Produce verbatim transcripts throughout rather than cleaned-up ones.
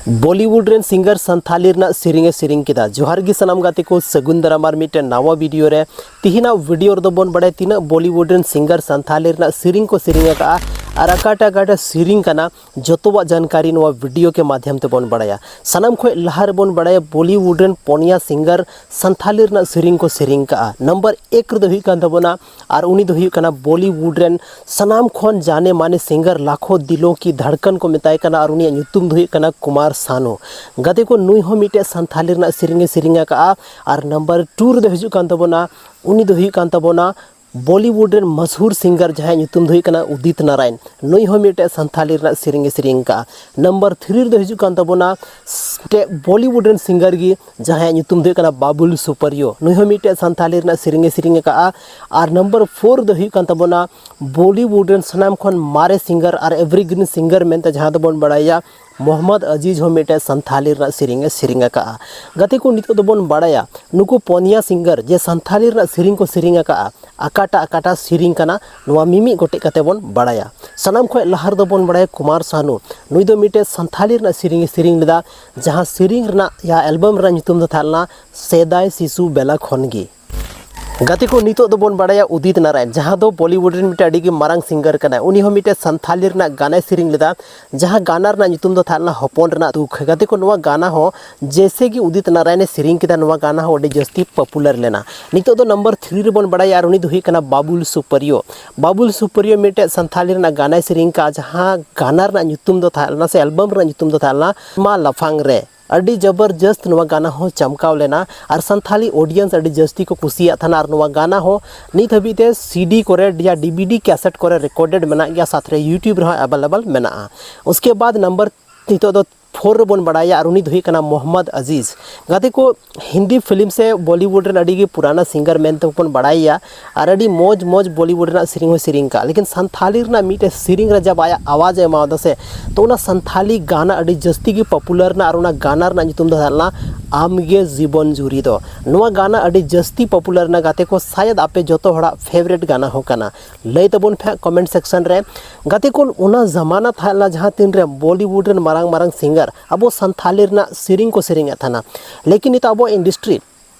Bollywood ᱨᱮᱱ ᱥᱤᱝᱜᱟᱨ ᱥᱟᱱᱛᱷᱟᱞᱤ ᱨᱮᱱᱟᱜ ᱥᱮᱨᱮᱧ ᱮ ᱥᱮᱨᱮᱧ ᱠᱮᱫᱟ᱾ ᱡᱚᱦᱟᱨ ᱜᱮ ᱥᱟᱱᱟᱢ ᱜᱟᱛᱮ ᱠᱚ, ᱥᱟᱹᱜᱩᱱ ᱫᱟᱨᱟᱢ ᱟᱨ ᱢᱤᱫᱴᱮᱱ ᱱᱟᱣᱟ ᱵᱷᱤᱰᱤᱭᱳ ᱨᱮ᱾ ᱛᱤᱦᱤᱧᱟᱜ ᱵᱷᱤᱰᱤᱭᱳ ᱨᱮᱫᱚ ᱵᱚᱱ ᱵᱟᱲᱟᱭᱟ ᱛᱤᱱᱟᱹᱜ ᱵᱚᱞᱤᱣᱩᱰ ᱨᱮᱱ ᱥᱤᱝᱜᱟᱨ ᱥᱟᱱᱛᱷᱟᱞᱤ ᱨᱮᱱᱟᱜ ᱥᱮᱨᱮᱧ ᱠᱚ ᱥᱮᱨᱮᱧ ᱟᱠᱟᱫᱼᱟ ᱟᱨ ᱚᱠᱟᱴᱟᱜ ᱚᱠᱟᱴᱟᱜ ᱥᱮᱨᱮᱧ ᱠᱟᱱᱟ, ᱡᱚᱛᱚᱣᱟᱜ ᱡᱟᱱᱠᱟᱨᱤ ᱱᱚᱣᱟ ᱵᱷᱤᱰᱤᱭᱳ ᱠᱮ ᱢᱟᱫᱷᱭᱟᱢ ᱛᱮᱵᱚᱱ ᱵᱟᱲᱟᱭᱟ᱾ ᱥᱟᱱᱟᱢ ᱠᱷᱚᱱ ᱞᱟᱦᱟ ᱨᱮᱵᱚᱱ ᱵᱟᱲᱟᱭᱟ ᱵᱚᱞᱤᱣᱩᱰ ᱨᱮᱱ ᱯᱚᱱᱭᱟ ᱥᱤᱝᱜᱟᱨ ᱥᱟᱱᱛᱷᱟᱞᱤ ᱨᱮᱱᱟᱜ ᱥᱮᱨᱮᱧ ᱠᱚ ᱥᱮᱨᱮᱧ ᱠᱟᱜᱼᱟ᱾ ᱱᱟᱢᱵᱟᱨ ᱮᱠ ᱨᱮᱫᱚ ᱦᱩᱭᱩᱜ ᱠᱟᱱ ᱛᱟᱵᱚᱱᱟ, ᱟᱨ ᱩᱱᱤ ᱫᱚ ᱦᱩᱭᱩᱜ ᱠᱟᱱᱟ ᱵᱚᱞᱤᱣᱩᱰ ᱨᱮᱱ ᱥᱟᱱᱟᱢ ᱠᱷᱚᱱ ᱡᱟᱱᱮ ᱢᱟᱱᱮ ᱥᱤᱝᱜᱟᱨ, ᱞᱟᱠᱷᱳ ᱫᱤᱞᱳ ᱠᱤ ᱫᱷᱟᱲᱠᱟᱱ ᱠᱚ ᱢᱮᱛᱟᱭ ᱠᱟᱱᱟ, ᱟᱨ ᱩᱱᱤᱭᱟᱜ ᱧᱩᱛᱩᱢ ᱫᱚ ᱦᱩᱭᱩᱜ ᱠᱟᱱᱟ ᱠᱩᱢᱟᱨ ᱥᱟᱱᱩ᱾ ᱜᱟᱛᱮ ᱠᱚ, ᱱᱩᱭ ᱦᱚᱸ ᱢᱤᱫᱴᱮᱡ ᱥᱟᱱᱛᱷᱟᱞᱤ ᱨᱮᱱᱟᱜ ᱥᱮᱨᱮᱧ ᱮ ᱥᱮᱨᱮᱧ ᱟᱠᱟᱜᱼᱟ᱾ ᱟᱨ ᱱᱟᱢᱵᱟᱨ ᱴᱩ ᱨᱮᱫᱚ ᱦᱤᱡᱩᱜ ᱠᱟᱱ ᱛᱟᱵᱚᱱᱟ, ᱩᱱᱤ ᱫᱚ ᱦᱩᱭᱩᱜ ᱠᱟᱱ ᱛᱟᱵᱚᱱᱟ ᱵᱚᱞᱤᱣᱩᱰ ᱨᱮᱱ ᱢᱟᱥᱦᱩᱨ ᱥᱤᱝᱜᱟᱨ, ᱡᱟᱦᱟᱸᱭᱟᱜ ᱧᱩᱛᱩᱢ ᱫᱚ ᱦᱩᱭᱩᱜ ᱠᱟᱱᱟ ᱩᱫᱤᱛ ᱱᱟᱨᱟᱭᱚᱱ᱾ ᱱᱩᱭ ᱦᱚᱸ ᱢᱤᱫᱴᱮᱡ ᱥᱟᱱᱛᱷᱟᱞᱤ ᱨᱮᱱᱟᱜ ᱥᱮᱨᱮᱧ ᱮ ᱥᱮᱨᱮᱧ ᱟᱠᱟᱜᱼᱟ᱾ ᱱᱟᱢᱵᱟᱨ ᱛᱷᱨᱤ ᱨᱮᱫᱚ ᱦᱤᱡᱩᱜ ᱠᱟᱱ ᱛᱟᱵᱚᱱᱟ ᱢᱤᱫᱴᱮᱡ ᱵᱚᱞᱤᱣᱩᱰ ᱨᱮᱱ ᱥᱤᱝᱜᱟᱨ ᱜᱮ, ᱡᱟᱦᱟᱸᱭᱟᱜ ᱧᱩᱛᱩᱢ ᱫᱚ ᱦᱩᱭᱩᱜ ᱠᱟᱱᱟ ᱵᱟᱵᱩᱞ ᱥᱩᱯᱟᱨᱤᱭᱳ᱾ ᱱᱩᱭ ᱦᱚᱸ ᱢᱤᱫᱴᱮᱡ ᱥᱟᱱᱛᱷᱟᱞᱤ ᱨᱮᱱᱟᱜ ᱥᱮᱨᱮᱧ ᱮ ᱥᱮᱨᱮᱧ ᱟᱠᱟᱜᱼᱟ᱾ ᱟᱨ ᱱᱟᱢᱵᱟᱨ ᱯᱷᱳᱨ ᱫᱚ ᱦᱩᱭᱩᱜ ᱠᱟᱱ ᱛᱟᱵᱚᱱᱟ ᱵᱚᱞᱤᱣᱩᱰ ᱨᱮᱱ ᱥᱟᱱᱟᱢ ᱠᱷᱚᱱ ᱢᱟᱨᱮ ᱥᱤᱝᱜᱟᱨ ᱟᱨ ᱮᱵᱷᱨᱤᱜᱨᱤᱱ ᱥᱤᱝᱜᱟᱨ ᱢᱮᱱᱛᱮ ᱡᱟᱦᱟᱸ ᱫᱚᱵᱚᱱ ᱵᱟᱲᱟᱭᱟ, ᱢᱚᱦᱚᱢᱢᱚᱫ ᱟᱡᱤᱡ ᱦᱚᱸ ᱢᱤᱫᱴᱮᱡ ᱥᱟᱱᱛᱷᱟᱞᱤ ᱨᱮᱱᱟᱜ ᱥᱮᱨᱮᱧ ᱮ ᱥᱮᱨᱮᱧ ᱟᱠᱟᱜᱼᱟ᱾ ᱜᱟᱛᱮ ᱠᱚ, ᱱᱤᱛᱚᱜ ᱫᱚᱵᱚᱱ ᱵᱟᱲᱟᱭᱟ ᱱᱩᱠᱩ ᱯᱚᱱᱭᱟ ᱥᱤᱝᱜᱟᱨ ᱡᱮ ᱥᱟᱱᱛᱷᱟᱞᱤ ᱨᱮᱱᱟᱜ ᱥᱮᱨᱮᱧ ᱠᱚ ᱥᱮᱨᱮᱧ ᱟᱠᱟᱜᱼᱟ, ᱚᱠᱟᱴᱟᱜ ᱚᱠᱟᱴᱟᱜ ᱥᱮᱨᱮᱧ ᱠᱟᱱᱟ, ᱱᱚᱣᱟ ᱢᱤᱢᱤᱫ ᱜᱚᱴᱮᱡ ᱠᱟᱛᱮ ᱵᱚᱱ ᱵᱟᱲᱟᱭᱟ᱾ ᱥᱟᱱᱟᱢ ᱠᱷᱚᱱ ᱞᱟᱦᱟ ᱨᱮᱫᱚ ᱵᱚᱱ ᱵᱟᱲᱟᱭᱟ ᱠᱩᱢᱟᱨ ᱥᱟᱱᱩ᱾ ᱱᱩᱭ ᱫᱚ ᱢᱤᱫᱴᱮᱡ ᱥᱟᱱᱛᱷᱟᱞᱤ ᱨᱮᱱᱟᱜ ᱥᱮᱨᱮᱧ ᱮ ᱥᱮᱨᱮᱧ ᱞᱮᱫᱟ, ᱡᱟᱦᱟᱸ ᱥᱮᱨᱮᱧ ᱨᱮᱱᱟᱜ ᱭᱟ ᱮᱞᱵᱟᱢ ᱨᱮᱱᱟᱜ ᱧᱩᱛᱩᱢ ᱫᱚ ᱛᱟᱦᱮᱸ ᱞᱮᱱᱟ ᱥᱮᱫᱟᱭ ᱥᱤᱥᱩ ᱵᱮᱞᱟ ᱠᱷᱚᱱ ᱜᱮ᱾ ᱜᱟᱛᱮ ᱠᱚ, ᱱᱤᱛᱚᱜ ᱫᱚᱵᱚᱱ ᱵᱟᱲᱟᱭᱟ ᱩᱫᱤᱛ ᱱᱟᱨᱟᱭᱚᱱ, ᱡᱟᱦᱟᱸ ᱫᱚ ᱵᱚᱞᱤᱣᱩᱰ ᱨᱮᱱ ᱢᱤᱫᱴᱮᱱ ᱟᱹᱰᱤ ᱜᱮ ᱢᱟᱨᱟᱝ ᱥᱤᱝᱜᱟᱨ ᱠᱟᱱᱟᱭ᱾ ᱩᱱᱤ ᱦᱚᱸ ᱢᱤᱫᱴᱮᱱ ᱥᱟᱱᱛᱷᱟᱞᱤ ᱨᱮᱱᱟᱜ ᱜᱟᱱᱟᱭ ᱥᱮᱨᱮᱧ ᱞᱮᱫᱟ, ᱡᱟᱦᱟᱸ ᱜᱟᱱᱟ ᱨᱮᱱᱟᱜ ᱧᱩᱛᱩᱢ ᱫᱚ ᱛᱟᱦᱮᱸ ᱞᱮᱱᱟ ᱦᱚᱯᱚᱱ ᱨᱮᱱᱟᱜ ᱫᱩᱠ᱾ ᱜᱟᱛᱮ ᱠᱚ, ᱱᱚᱣᱟ ᱜᱟᱱᱟ ᱦᱚᱸ ᱡᱮᱭᱥᱮ ᱜᱮ ᱩᱫᱤᱛ ᱱᱟᱨᱟᱭᱚᱱᱮ ᱥᱮᱨᱮᱧ ᱠᱮᱫᱟ, ᱱᱚᱣᱟ ᱜᱟᱱᱟ ᱦᱚᱸ ᱟᱹᱰᱤ ᱡᱟᱹᱥᱛᱤ ᱯᱚᱯᱩᱞᱟᱨ ᱞᱮᱱᱟ᱾ ᱱᱤᱛᱚᱜ ᱫᱚ ᱱᱟᱢᱵᱟᱨ ᱛᱷᱨᱤ ᱨᱮᱵᱚᱱ ᱵᱟᱲᱟᱭᱟ, ᱟᱨ ᱩᱱᱤ ᱫᱚ ᱦᱩᱭᱩᱜ ᱠᱟᱱᱟ ᱵᱟᱵᱩᱞ ᱥᱩᱯᱟᱨᱤᱭᱳ᱾ ᱵᱟᱵᱩᱞ ᱥᱩᱯᱟᱨᱤᱭᱳ ᱢᱤᱫᱴᱮᱡ ᱥᱟᱱᱛᱷᱟᱞᱤ ᱨᱮᱱᱟᱜ ᱜᱟᱱᱟᱭ ᱥᱮᱨᱮᱧ ᱠᱟᱜᱼᱟ, ᱡᱟᱦᱟᱸ ᱜᱟᱱᱟ ᱨᱮᱱᱟᱜ ᱧᱩᱛᱩᱢ ᱫᱚ ᱛᱟᱦᱮᱸ ᱞᱮᱱᱟ ᱥᱮ ᱮᱞᱵᱟᱢ ᱨᱮᱱᱟᱜ ᱧᱩᱛᱩᱢ ᱫᱚ ᱛᱟᱦᱮᱸ ᱞᱮᱱᱟ ᱢᱟ ᱞᱟᱯᱷᱟᱝ ᱨᱮ᱾ ᱟᱹᱰᱤ ᱡᱚᱵᱚᱨᱡᱚᱥᱛ ᱱᱚᱣᱟ ᱜᱟᱱᱟ ᱦᱚᱸ ᱪᱟᱢᱠᱟᱣ ᱞᱮᱱᱟ ᱟᱨ ᱥᱟᱱᱛᱷᱟᱞᱤ ᱚᱰᱤᱭᱮᱱᱥ ᱟᱹᱰᱤ ᱡᱟᱹᱥᱛᱤ ᱠᱚ ᱠᱩᱥᱤᱭᱟᱜ ᱛᱟᱦᱮᱱᱟ᱾ ᱟᱨ ᱱᱚᱣᱟ ᱜᱟᱱᱟ ᱦᱚᱸ ᱱᱤᱛ ᱦᱟᱹᱵᱤᱡ ᱛᱮ ᱥᱤᱰᱤ ᱠᱚᱨᱮ ᱭᱟ ᱰᱤᱵᱤᱰᱤ ᱠᱮᱥᱮᱴ ᱠᱚᱨᱮ ᱨᱮᱠᱚᱨᱰᱮᱰ ᱢᱮᱱᱟᱜ ᱜᱮᱭᱟ, ᱥᱟᱛ ᱨᱮ ᱭᱩᱴᱤᱭᱩᱵᱽ ᱨᱮᱦᱚᱸ ᱮᱵᱮᱞᱮᱵᱮᱞ ᱢᱮᱱᱟᱜᱼᱟ᱾ ᱩᱥᱠᱮ ᱵᱟᱫ ᱱᱟᱢᱵᱟᱨ, ᱱᱤᱛᱚᱜ ᱫᱚ ᱯᱷᱳᱨ ᱨᱮᱵᱚᱱ ᱵᱟᱲᱟᱭᱟ, ᱟᱨ ᱩᱱᱤ ᱫᱚ ᱦᱩᱭᱩᱜ ᱠᱟᱱᱟ ᱢᱚᱦᱚᱢᱢᱚᱫ ᱟᱡᱤᱡᱽ᱾ ᱜᱟᱛᱮ ᱠᱚ, ᱦᱤᱱᱫᱤ ᱯᱷᱤᱞᱢ ᱥᱮ ᱵᱚᱞᱤᱣᱩᱰ ᱨᱮᱱ ᱟᱹᱰᱤ ᱜᱮ ᱯᱩᱨᱟᱱᱟ ᱥᱤᱝᱜᱟᱨ ᱢᱮᱱ ᱛᱮᱵᱚᱱ ᱵᱟᱲᱟᱭᱮᱭᱟ, ᱟᱨ ᱟᱹᱰᱤ ᱢᱚᱡᱽ ᱢᱚᱡᱽ ᱵᱚᱞᱤᱣᱩᱰ ᱨᱮᱱᱟᱜ ᱥᱮᱨᱮᱧ ᱦᱚᱸᱭ ᱥᱮᱨᱮᱧ ᱠᱟᱜᱼᱟ᱾ ᱞᱮᱠᱤᱱ ᱥᱟᱱᱛᱷᱟᱞᱤ ᱨᱮᱱᱟᱜ ᱢᱤᱫᱴᱮᱡ ᱥᱮᱨᱮᱧ ᱨᱮ ᱡᱟᱵ ᱟᱭᱟᱜ ᱟᱣᱟᱡᱽ ᱮ ᱮᱢᱟᱣᱟᱫᱟ ᱥᱮ, ᱛᱚ ᱚᱱᱟ ᱥᱟᱱᱛᱷᱟᱞᱤ ᱜᱟᱱᱟ ᱟᱹᱰᱤ ᱡᱟᱹᱥᱛᱤ ᱜᱮ ᱯᱚᱯᱩᱞᱟᱨ ᱮᱱᱟ, ᱟᱨ ᱚᱱᱟ ᱜᱟᱱᱟ ᱨᱮᱱᱟᱜ ᱧᱩᱛᱩᱢ ᱫᱚ ᱛᱟᱦᱮᱸ ᱞᱮᱱᱟ ᱟᱢᱜᱮ ᱡᱤᱵᱚᱱ ᱡᱩᱨᱤ ᱫᱚ᱾ ᱱᱚᱣᱟ ᱜᱟᱱᱟ ᱟᱹᱰᱤ ᱡᱟᱹᱥᱛᱤ ᱯᱚᱯᱩᱞᱟᱨ ᱮᱱᱟ ᱜᱟᱛᱮ ᱠᱚ, ᱥᱟᱭᱟᱫ ᱟᱯᱮ ᱡᱚᱛᱚ ᱦᱚᱲᱟᱜ ᱯᱷᱮᱵᱟᱨᱮᱴ ᱜᱟᱱᱟ ᱦᱚᱸ ᱠᱟᱱᱟ᱾ ᱞᱟᱹᱭ ᱛᱟᱵᱚᱱ ᱯᱮ ᱦᱟᱸᱜ ᱠᱚᱢᱮᱱᱴ ᱥᱮᱠᱥᱚᱱ ᱨᱮ᱾ ᱜᱟᱛᱮ ᱠᱚ, ᱚᱱᱟ ᱡᱟᱢᱟᱱᱟ ᱛᱟᱦᱮᱸ ᱞᱮᱱᱟ ᱡᱟᱦᱟᱸ ᱛᱤᱱ ᱨᱮ ᱵᱚᱞᱤᱣᱩᱰ ᱨᱮᱱ ᱢᱟᱨᱟᱝ ᱢᱟᱨᱟᱝ ᱥᱤᱝᱜᱟᱨ ᱟᱵᱚ ᱥᱟᱱᱛᱷᱟᱞᱤ ᱨᱮᱱᱟᱜ ᱥᱮᱨᱮᱧ ᱠᱚ ᱥᱮᱨᱮᱧᱮᱫ ᱛᱟᱦᱮᱱᱟ᱾ ᱞᱮᱠᱤᱱ ᱱᱤᱛᱚᱜ ᱟᱵᱚᱣᱟᱜ ᱤᱱᱰᱟᱥᱴᱨᱤ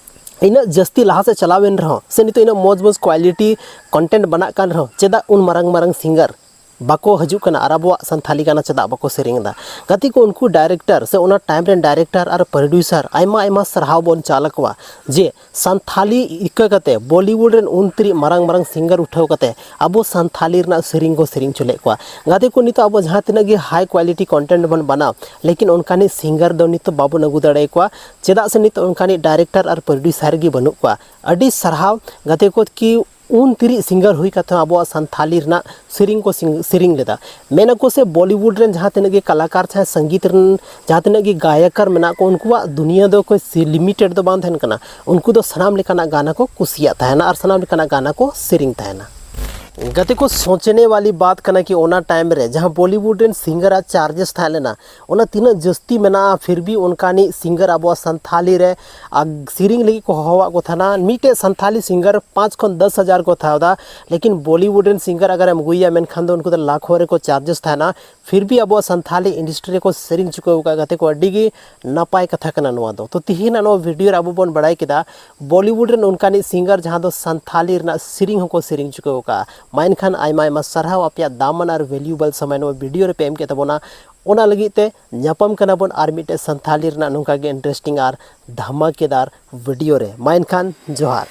ᱤᱱᱟᱹᱜ ᱡᱟᱹᱥᱛᱤ ᱞᱟᱦᱟ ᱥᱮᱫ ᱪᱟᱞᱟᱣ ᱮᱱ ᱨᱮᱦᱚᱸ, ᱥᱮ ᱱᱤᱛᱚᱜ ᱤᱱᱟᱹᱜ ᱢᱚᱡᱽ ᱢᱚᱡᱽ ᱠᱳᱣᱟᱞᱤᱴᱤ ᱠᱚᱱᱴᱮᱱᱴ ᱵᱮᱱᱟᱜ ᱠᱟᱱ ᱨᱮᱦᱚᱸ, ᱪᱮᱫᱟᱜ ᱩᱱ ᱢᱟᱨᱟᱝ ᱢᱟᱨᱟᱝ ᱥᱤᱝᱜᱟᱨ ᱵᱟᱠᱚ ᱦᱤᱡᱩᱜ ᱠᱟᱱᱟ ᱟᱨ ᱟᱵᱚᱣᱟᱜ ᱥᱟᱱᱛᱷᱟᱞᱤ ᱜᱟᱱᱟ ᱪᱮᱫᱟᱜ ᱵᱟᱠᱚ ᱥᱮᱨᱮᱧ ᱮᱫᱟ? ᱜᱟᱛᱮ ᱠᱚ, ᱩᱱᱠᱩ ᱰᱟᱭᱨᱮᱠᱴᱟᱨ ᱥᱮ ᱚᱱᱟ ᱴᱟᱭᱤᱢ ᱨᱮᱱ ᱰᱟᱭᱨᱮᱠᱴᱟᱨ ᱟᱨ ᱯᱨᱚᱰᱭᱩᱥᱟᱨ ᱟᱭᱢᱟ ᱟᱭᱢᱟ ᱥᱟᱨᱦᱟᱣ ᱵᱚᱱ ᱪᱟᱞ ᱟᱠᱚᱣᱟ ᱡᱮ ᱥᱟᱱᱛᱷᱟᱞᱤ ᱤᱠᱟᱹ ᱠᱟᱛᱮ ᱵᱚᱞᱤᱣᱩᱰ ᱨᱮᱱ ᱩᱱ ᱛᱤᱨᱤᱡ ᱢᱟᱨᱟᱝ ᱢᱟᱨᱟᱝ ᱥᱤᱝᱜᱟᱨ ᱩᱴᱷᱟᱹᱣ ᱠᱟᱛᱮ ᱟᱵᱚ ᱥᱟᱱᱛᱷᱟᱞᱤ ᱨᱮᱱᱟᱜ ᱥᱮᱨᱮᱧ ᱠᱚ ᱥᱮᱨᱮᱧ ᱦᱚᱪᱚ ᱞᱮᱫ ᱠᱚᱣᱟ᱾ ᱜᱟᱛᱮ ᱠᱚ, ᱱᱤᱛᱚᱜ ᱟᱵᱚ ᱡᱟᱦᱟᱸ ᱛᱤᱱᱟᱹᱜ ᱜᱮ ᱦᱟᱭ ᱠᱳᱣᱟᱞᱤᱴᱤ ᱠᱚᱱᱴᱮᱱᱴ ᱵᱚᱱ ᱵᱮᱱᱟᱣ, ᱞᱮᱠᱤᱱ ᱚᱱᱠᱟᱱᱤᱡ ᱥᱤᱝᱜᱟᱨ ᱫᱚ ᱱᱤᱛᱚᱜ ᱵᱟᱵᱚᱱ ᱟᱹᱜᱩ ᱫᱟᱲᱮᱭᱟᱠᱚᱣᱟ, ᱪᱮᱫᱟᱜ ᱥᱮ ᱱᱤᱛᱚᱜ ᱚᱱᱠᱟᱱᱤᱡ ᱰᱟᱭᱨᱮᱠᱴᱟᱨ ᱟᱨ ᱯᱨᱚᱰᱭᱩᱥᱟᱨ ᱜᱮ ᱵᱟᱹᱱᱩᱜ ᱠᱚᱣᱟ᱾ ᱟᱹᱰᱤ ᱥᱟᱨᱦᱟᱣ ᱜᱟᱛᱮ ᱠᱚ ᱠᱤ ᱩᱱ ᱛᱤᱨᱤᱡ ᱥᱤᱝᱜᱟᱨ ᱦᱩᱭ ᱠᱟᱛᱮ ᱦᱚᱸ ᱟᱵᱚᱣᱟᱜ ᱥᱟᱱᱛᱷᱟᱞᱤ ᱨᱮᱱᱟᱜ ᱥᱮᱨᱮᱧ ᱠᱚ ᱥᱤᱝ-, ᱥᱮᱨᱮᱧ ᱞᱮᱫᱟ᱾ ᱢᱮᱱᱟᱠᱚ ᱥᱮ ᱵᱚᱞᱤᱣᱩᱰ ᱨᱮᱱ ᱡᱟᱦᱟᱸ ᱛᱤᱱᱟᱹᱜ ᱜᱮ ᱠᱟᱞᱟᱠᱟᱨ, ᱪᱟᱦᱮ ᱥᱚᱝᱜᱤᱛ ᱨᱮᱱ ᱡᱟᱦᱟᱸ ᱛᱤᱱᱟᱹᱜ ᱜᱮ ᱜᱟᱭᱚᱠᱟᱨ ᱢᱮᱱᱟᱜ ᱠᱚ, ᱩᱱᱠᱩᱣᱟᱜ ᱫᱩᱱᱤᱭᱟᱹ ᱫᱚ ᱠᱳᱭ ᱥᱤ-, ᱞᱤᱢᱤᱴᱮᱰ ᱫᱚ ᱵᱟᱝ ᱛᱟᱦᱮᱱ ᱠᱟᱱᱟ᱾ ᱩᱱᱠᱩ ᱫᱚ ᱥᱟᱱᱟᱢ ᱞᱮᱠᱟᱱᱟᱜ ᱜᱟᱱᱟ ᱠᱚ ᱠᱩᱥᱤᱭᱟᱜ ᱛᱟᱦᱮᱱᱟ ᱟᱨ ᱥᱟᱱᱟᱢ ᱞᱮᱠᱟᱱᱟᱜ ᱜᱟᱱᱟ ᱠᱚ ᱥᱮᱨᱮᱧ ᱛᱟᱦᱮᱱᱟ᱾ ᱜᱟᱛᱮ ᱠᱚ, ᱥᱚᱪᱱᱮ ᱣᱟᱞᱤ ᱵᱟᱛ ᱠᱟᱱᱟ ᱠᱤ ᱚᱱᱟ ᱴᱟᱭᱤᱢ ᱨᱮ ᱡᱟᱦᱟᱸ ᱵᱚᱞᱤᱣᱩᱰ ᱨᱮᱱ ᱥᱤᱝᱜᱟᱨᱟᱜ ᱪᱟᱨᱡᱮᱥ ᱛᱟᱦᱮᱸ ᱞᱮᱱᱟ, ᱚᱱᱟ ᱛᱤᱱᱟᱹᱜ ᱡᱟᱹᱥᱛᱤ ᱢᱮᱱᱟᱜᱼᱟ, ᱯᱷᱤᱨ ᱵᱷᱤ ᱚᱱᱠᱟᱱᱤᱡ ᱥᱤᱝᱜᱟᱨ ᱟᱵᱚᱣᱟᱜ ᱥᱟᱱᱛᱷᱟᱞᱤ ᱨᱮ ᱟᱨ ᱥᱮᱨᱮᱧ ᱞᱟᱹᱜᱤᱫ ᱠᱚ ᱦᱚᱦᱚᱣᱟᱫ ᱠᱚ ᱛᱟᱦᱮᱱᱟ᱾ ᱢᱤᱫᱴᱮᱡ ᱥᱟᱱᱛᱷᱟᱞᱤ ᱥᱤᱝᱜᱟᱨ ᱯᱟᱸᱪ ᱠᱷᱚᱱ ᱫᱚᱥ ᱦᱟᱡᱟᱨ ᱠᱚ ᱦᱟᱛᱟᱣ ᱮᱫᱟ, ᱞᱮᱠᱤᱱ ᱵᱚᱞᱤᱣᱩᱰ ᱨᱮᱱ ᱥᱤᱝᱜᱟᱨ ᱟᱜᱟᱨ ᱮᱢ ᱟᱹᱜᱩᱭᱮᱭᱟ, ᱢᱮᱱᱠᱷᱟᱱ ᱫᱚ ᱩᱱᱠᱩ ᱫᱚ ᱞᱟᱠᱷᱚ ᱨᱮᱠᱚ ᱪᱟᱨᱡᱮᱥ ᱛᱟᱦᱮᱱᱟ᱾ ᱯᱷᱤᱨ ᱵᱷᱤ ᱟᱵᱚᱣᱟᱜ ᱥᱟᱱᱛᱷᱟᱞᱤ ᱤᱱᱰᱟᱥᱴᱨᱤ ᱨᱮᱠᱚ ᱥᱮᱨᱮᱧ ᱪᱩᱠᱟᱹᱣ ᱟᱠᱟᱫ᱾ ᱜᱟᱛᱮ ᱠᱚ, ᱟᱹᱰᱤ ᱜᱮ ᱱᱟᱯᱟᱭ ᱠᱟᱛᱷᱟ ᱠᱟᱱᱟ ᱱᱚᱣᱟ ᱫᱚ᱾ ᱛᱚ ᱛᱤᱦᱤᱧᱟᱜ ᱱᱚᱣᱟ ᱵᱷᱤᱰᱤᱭᱳ ᱨᱮ ᱟᱵᱚ ᱵᱚᱱ ᱵᱟᱲᱟᱭ ᱠᱮᱫᱟ ᱵᱚᱞᱤᱣᱩᱰ ᱨᱮᱱ ᱚᱱᱠᱟᱱᱤᱡ ᱥᱤᱝᱜᱟᱨ ᱡᱟᱦᱟᱸ ᱫᱚ ᱥᱟᱱᱛᱷᱟᱞᱤ ᱨᱮᱱᱟᱜ ᱥᱮᱨᱮᱧ ᱦᱚᱸᱠᱚ ᱥᱮᱨᱮᱧ ᱪᱩᱠᱟᱹᱣ ᱟᱠᱟᱫᱼᱟ᱾ ᱢᱟ ᱮᱱᱠᱷᱟᱱ ᱟᱭᱢᱟ ᱟᱭᱢᱟ ᱥᱟᱨᱦᱟᱣ ᱟᱯᱮᱭᱟᱜ ᱫᱟᱢᱟᱱ ᱟᱨ ᱵᱷᱮᱞᱩᱭᱮᱵᱚᱞ ᱥᱚᱢᱚᱭ ᱱᱚᱣᱟ ᱵᱷᱤᱰᱤᱭᱳ ᱨᱮᱯᱮ ᱮᱢ ᱠᱮᱫ ᱛᱟᱵᱚᱱᱟ᱾ ᱚᱱᱟ ᱞᱟᱹᱜᱤᱫ ᱛᱮ ᱧᱟᱯᱟᱢ ᱠᱟᱱᱟ ᱵᱚᱱ ᱟᱨ ᱢᱤᱫᱴᱮᱡ ᱥᱟᱱᱛᱷᱟᱞᱤ ᱨᱮᱱᱟᱜ ᱱᱚᱝᱠᱟ ᱜᱮ ᱤᱱᱴᱟᱨᱮᱥᱴᱤᱝ ᱟᱨ ᱫᱷᱟᱢᱟᱠᱮᱫᱟᱨ ᱵᱷᱤᱰᱤᱭᱳ ᱨᱮ᱾ ᱢᱟ ᱮᱱᱠᱷᱟᱱ ᱡᱚᱦᱟᱨ᱾